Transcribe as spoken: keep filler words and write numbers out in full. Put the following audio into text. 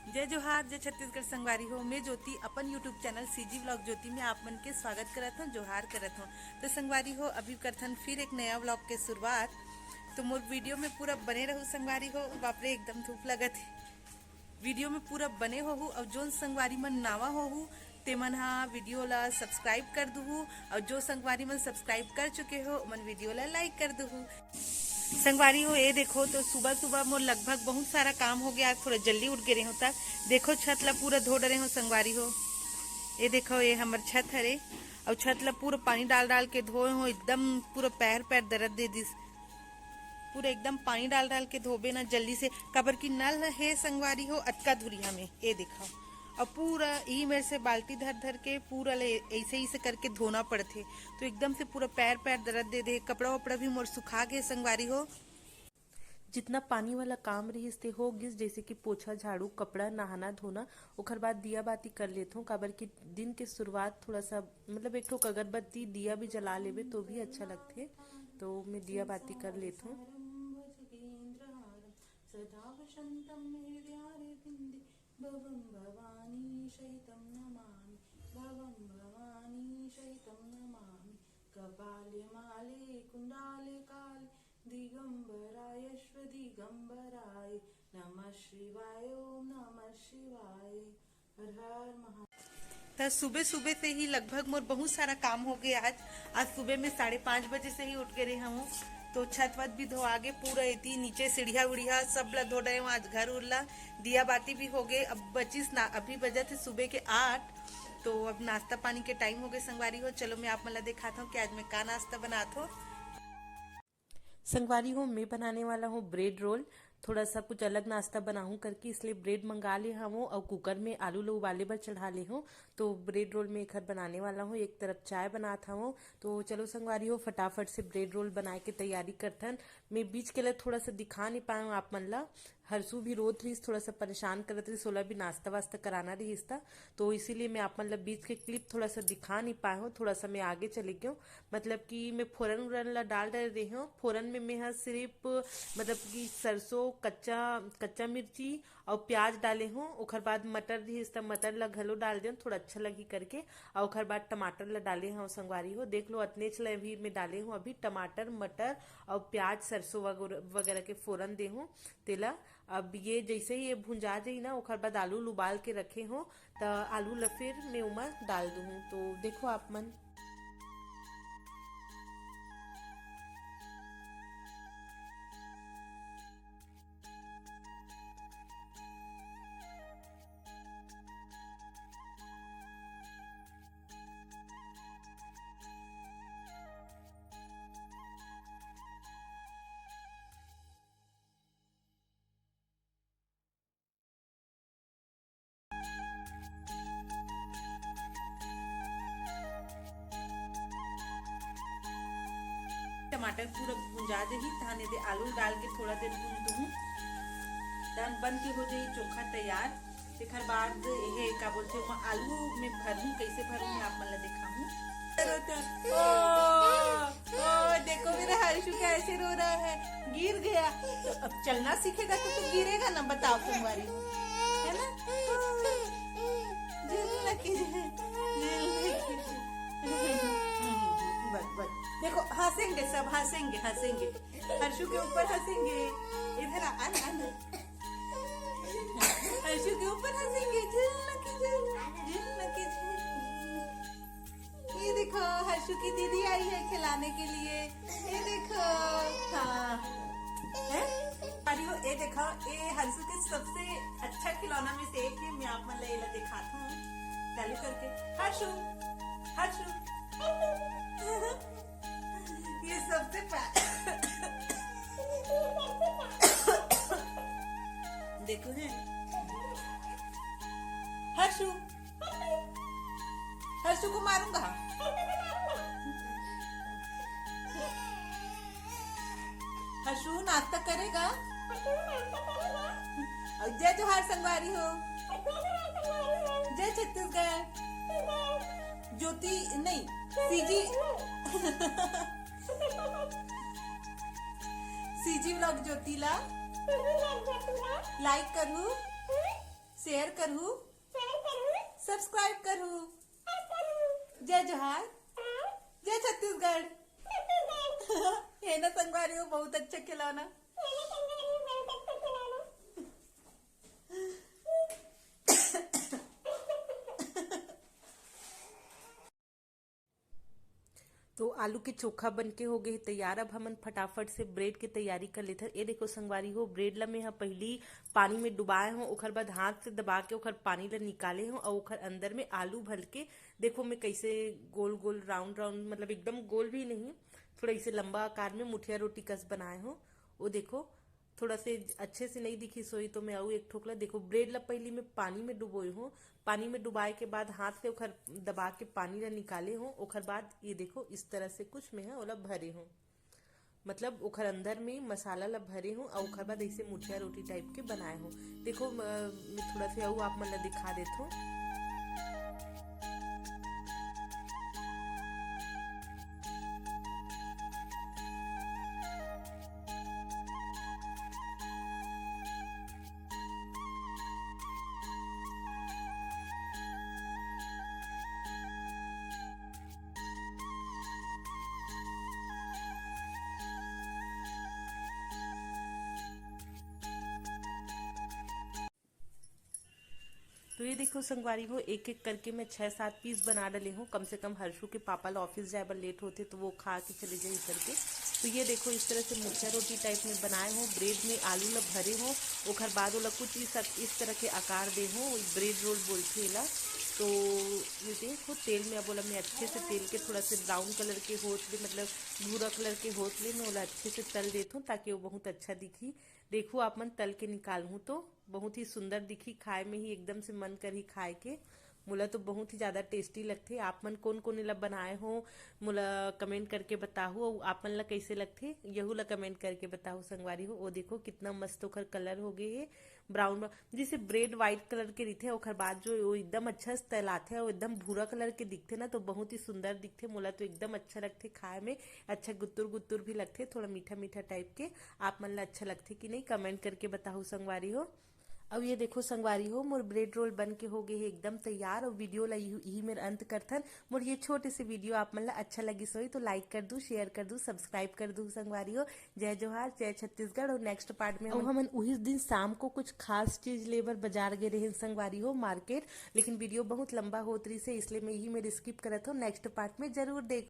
जय जोहार, जय छत्तीसगढ़ संगवारी हो। मैं ज्योति अपन YouTube चैनल सीजी व्लॉग ज्योति में आप मन के स्वागत करत हूँ, जोहार करत हूँ। तो संगवारी हो, अभी करथन फिर एक नया व्लॉग के शुरुआत। तो मोर वीडियो में पूरा बने रहू संगवारी हो। बाप रे, एकदम धूप लगत हे। वीडियो में पूरा बने होहू और जोन संगवारी मन नावा होहू, ते मन हा वीडियो ला सब्सक्राइब कर दुहू और जो संगवारी मन सब्सक्राइब कर चुके हो, ओमन वीडियो ला लाइक कर दुहू। संगवारी हो, ये देखो, तो सुबह सुबह मोर लगभग बहुत सारा काम हो गया, आज थोड़ा जल्दी उठ गे रहे हो। तब देखो, छत ला पूरा धो डरे हो संगवारी हो। ये देखो, ये हमर छत हरे और छत ला पूरा पानी डाल डाल के धोए हो, एकदम पूरा पैर पैर दर्द दे दिस। पूरा एकदम पानी डाल डाल के धोबे ना जल्दी से, काबर कि नल हे संगवारी हो अतका धुरिया में। ये देखो, और पूरा ई मेर से बाल्टी धर धर के पूरा ले ऐसे ऐसे करके धोना पड़थे। तो एकदम से पूरा पैर पैर दर्द दे दे। कपड़ा वपड़ा भी मोर सुखा गे संगवारी हो। जितना पानी वाला काम रहिस ते हो गिस, जैसे कि पोछा, झाड़ू, कपड़ा, नहाना धोना, ओखर बाद दिया बाती कर लेथों, काबर कि दिन के शुरुआत थोड़ा सा, मतलब, एक ठोक अगरबत्ती दिया भी जला लेबे तो भी अच्छा लगथे। तो मैं दिया बाती कर लेथों। सदा वसन्तं हृदयारविन्दे भवं भवानी सहितं नमामि, भवं भवानी सहितं नमामि। कपाले माले कुण्डाले काले दिगम्बराय श्व दिगम्बराय नमः शिवाय, ॐ नमः शिवाय। हर हर महादेव। त सुबह सुबह से ही लगभग मोर बहुत सारा काम हो गया आज। आज सुबह में साढ़े पाँच बजे से ही उठ गे रहे हूँ। तो छत वत भी धोआ गे, पूरा एती नीचे सीढ़िया उड़िया सब ला धो डरे हूँ। आज घर उर ला, दिया बाती भी हो गए। अब बचिस ना, अभी बजत हे सुबह के आठ। तो अब नाश्ता पानी के टाइम हो गए संगवारी हो। चलो मैं आप मन ला दिखाता हूँ कि आज मैं का नाश्ता बनात हूँ। संगवारी हो, मैं बनाने वाला हूँ ब्रेड रोल। थोड़ा सा कुछ अलग नाश्ता बनाऊँ करके इसलिए ब्रेड मंगा ले हवं और कुकर में आलू ला उबाले बर चढ़ा ले हूँ। तो ब्रेड रोल मैं एखर बनाने वाला हूँ, एक तरफ चाय बनात हवं। तो चलो संगवारी हो, फटाफट से ब्रेड रोल बनाए के तैयारी करथन। मैं बीच के लिए थोड़ा सा दिखा नहीं पाया हूँ आप मन ला। हर्षु भी रोत रहिस, थोड़ा सा परेशान करत रहिस, ओला भी नाश्ता वास्ता कराना रहिस था, तो इसीलिए मैं आप मन ला बीच के क्लिप थोड़ा सा दिखा नहीं पाए हूँ, थोड़ा सा मैं आगे चले गई हूँ। मतलब कि मैं फोरन उरन ला डाल डाल रही हूँ। फोरन में मैं ह सिर्फ, मतलब कि सरसों, कच्चा, कच्चा मिर्ची और प्याज डाले हूँ। ओखर बाद मटर रहिस त मटर ला घलो डाल देहूँ, थोड़ा अच्छा लगी करके। और ओखर बाद टमाटर ला डाले हूँ संगवारी हो। देख लो, अतनेच ला भी मैं डाले हूँ अभी, टमाटर, मटर और प्याज, सरसों वगैरह, वगैरह के फोरन दे हूँ तेला। अब ये जैसे ही ये भुंजा जाही ना, ओखर बाद आलू ल उबाल के रखे हूँ, त आलू ला फिर मैं ओमा डाल दूँ। तो देखो आप मन। टमाटर पूरा भुंजा जाही, तहाने दे आलू डाल के थोड़ा देर भून दूँ। तहन बन के हो जाही चोखा तैयार। तेखर बाद ये का बोलथे, ओमा आलू में भरहूँ, कैसे भरहूँ मैं आप मन ला दिखाहूँ। ओ, ओ, देखो मेरा हर्षु कैसे रो रहा है, गिर गया। तो अब चलना सीखेगा तो, तो गिरेगा ना, बताओ तुम वाली, है ना? झूलना कीजिए, झूलना कीजिए। बस, बस। देखो, हंसेंगे सब, हंसेंगे, हंसेंगे। हर्षु के ऊपर हंसेंगे। इधर आ, आ ना, आ ना। हर्षु के ऊपर हंसेंगे। झूलना कीजिए, झूलना कीजिए। ये देखो, हर्षु की दीदी आई है खिलाने के लिए। ये देखो, हाँ, है? अरे वो, ये देखो, ये हर्षु के सबसे अच्छा खिलौना में से एक है। मैं आप मन ला एला दिखाता हूँ चालू करके। हर्षु, हर्षु, ये सबसे पह-, देखो है, हर्षु, हर्षु को मारूंगा। हर्षु नाश्ता करेगा। और जय जोहार संगवारी हो, जय छत्तीसगढ़। ज्योति नहीं, सीजी, सीजी व्लॉग ज्योति ला लाइक करू। शेयर करहू, सब्सक्राइब करहू। जय जोहार, जय छत्तीसगढ़। हे ना संगवारी हो, बहुत अच्छा खिलौना। तो आलू के चोखा बन के हो गए हे तैयार। अब हमन फटाफट से ब्रेड के तैयारी कर लेथन। ये देखो संगवारी हो, ब्रेड ला मैं ह पहिली पानी में डुबाए हों, ओखर बाद हाथ से दबा के ओखर पानी ला निकाले हों और ओखर अंदर में आलू भर के, देखो मैं कैसे गोल गोल, राउंड राउंड, मतलब एकदम गोल भी नहीं, थोड़ा इसे लंबा आकार में मुठिया रोटी कस बनाए हों। वो देखो, थोड़ा से अच्छे से नहीं दिखी सोई, तो मैं अउ एक ठोकला, देखो, ब्रेड ला पहिली मैं पानी में डुबोए हों, पानी में डुबाए के बाद हाथ से ओखर दबा के पानी ला निकाले हों। ओखर बाद ये देखो, इस तरह से कुछ मैं ह ओला भरे हों, मतलब ओखर अंदर में मसाला ला भरे हों और ओखर बाद ऐसे मुठिया रोटी टाइप के बनाए हों। देखो, म-, मैं थोड़ा से अउ आप मन ला दिखा देथों। तो ये देखो संगवारी हो, एक एक करके मैं छः सात पीस बना डले हों। कम से कम हर्षू के पापा ला ऑफिस जाए बर लेट होथे, तो वो खा के चले जाए करके। तो ये देखो, इस तरह से मुठिया रोटी टाइप में बनाए हों, ब्रेड में आलू ला भरे हों, ओखर बाद ओला कुछ इस, इस तरह के आकार दे हों, ब्रेड रोल बोलथे एला। तो ये देखो, तेल में अब ओला मैं अच्छे से, तेल के थोड़ा से ब्राउन कलर के होत ले, मतलब भूरा कलर के होत ले, मैं ओला अच्छे से तल देथों, ताकि वो बहुत अच्छा दिखी। देखो, आप मन तल के निकालहूँ तो बहुत ही सुंदर दिखी, खाए में ही एकदम से मन करही खाए के। मोला तो बहुत ही ज्यादा टेस्टी लगथे। आप मन कोन कोन एला बनाए हो, मोला कमेंट करके बताहू, अउ आप मन ला कैसे लगथे, यहू ला कमेंट करके बताहू संगवारी हो। ओ देखो, कितना मस्त ओखर कलर हो गए हे, ब्राउन, जैसे ब्रेड व्हाइट कलर के रहिथे, ओखर बाद जो वो एकदम अच्छा से तैलाथे और एकदम भूरा कलर के दिखथे ना, तो बहुत ही सुंदर दिखथे। मोला तो एकदम अच्छा लगथे खाए में, अच्छा गुत्तुर गुत्तुर भी लगथे, थोड़ा मीठा मीठा टाइप के। आप मन ला अच्छा लगथे कि नहीं, कमेंट करके बताहू संगवारी हो। अब ये देखो संगवारी हो, मोर ब्रेड रोल बन के हो गए हे एकदम तैयार। और वीडियो ला यही, यही मेर अंत करथन। मोर ये छोटे से वीडियो आप मन ला अच्छा लगिस होही तो लाइक कर दू, शेयर कर दू, सब्सक्राइब कर दू संगवारी हो। जय जोहार, जय छत्तीसगढ़। और नेक्स्ट पार्ट में अउ हम हमन उही दिन शाम को कुछ खास चीज लेबर बाजार गए रहे संगवारी हो, मार्केट। लेकिन वीडियो बहुत लंबा होत रहिस हे, इसलिए मैं यही मेर स्किप करत हूँ। नेक्स्ट पार्ट में जरूर देख